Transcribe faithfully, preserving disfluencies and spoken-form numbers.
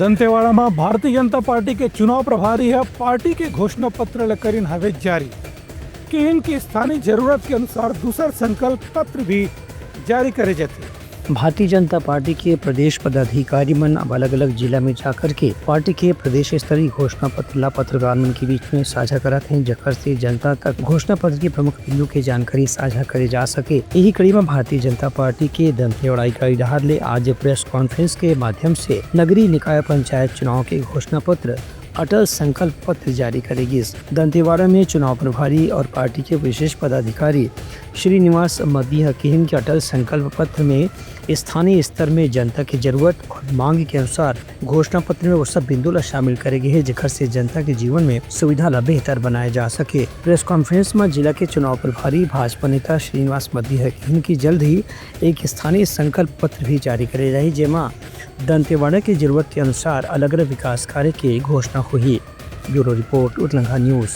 दंतेवाड़ा म भारतीय जनता पार्टी के चुनाव प्रभारी ह पार्टी के घोषणा पत्र ल करिन हवे जारी। किहिन कि स्थानीय जरूरत के अनुसार दूसर संकल्प पत्र भी जारी करे जाथे। भारतीय जनता पार्टी के प्रदेश पदाधिकारी मन अब अलग-अलग जिला में जाकर के पार्टी के प्रदेश स्तरीय घोषणा पत्र ला पत्रकार मन के बीच में साझा करत हैं, जेकर से जनता तक घोषणा पत्र के प्रमुख बिंदु के जानकारी साझा करे जा सके। यही कड़ी में भारतीय जनता पार्टी के दंतेवाड़ा इकाई डहार ले आज प्रेस कॉन्फ्रेंस के माध्यम से नगरीय निकाय पंचायत चुनाव के घोषणा पत्र अटल संकल्प पत्र जारी करे गिस। दंतेवाड़ा में चुनाव प्रभारी और पार्टी के विशेष पदाधिकारी श्रीनिवास मद्दी ह किहिन कि अटल संकल्प पत्र में स्थानीय स्तर में जनता की जरूरत और मांग के अनुसार घोषणा पत्र में वो सब बिंदु ला शामिल करे गे हे, जेकर से जनता के जीवन में सुविधा ला बेहतर बनाए जा सके। प्रेस कॉन्फ्रेंस में जिला के चुनाव प्रभारी भाजपा नेता श्रीनिवास मद्दी ह किहिन कि जल्द ही एक स्थानीय संकल्प पत्र भी जारी करे जाही, जेमा दंतेवाड़ा के जरूरत के अनुसार अलग-अलग विकास कार्य के घोषणा होही। Bureau report, Utlangha news.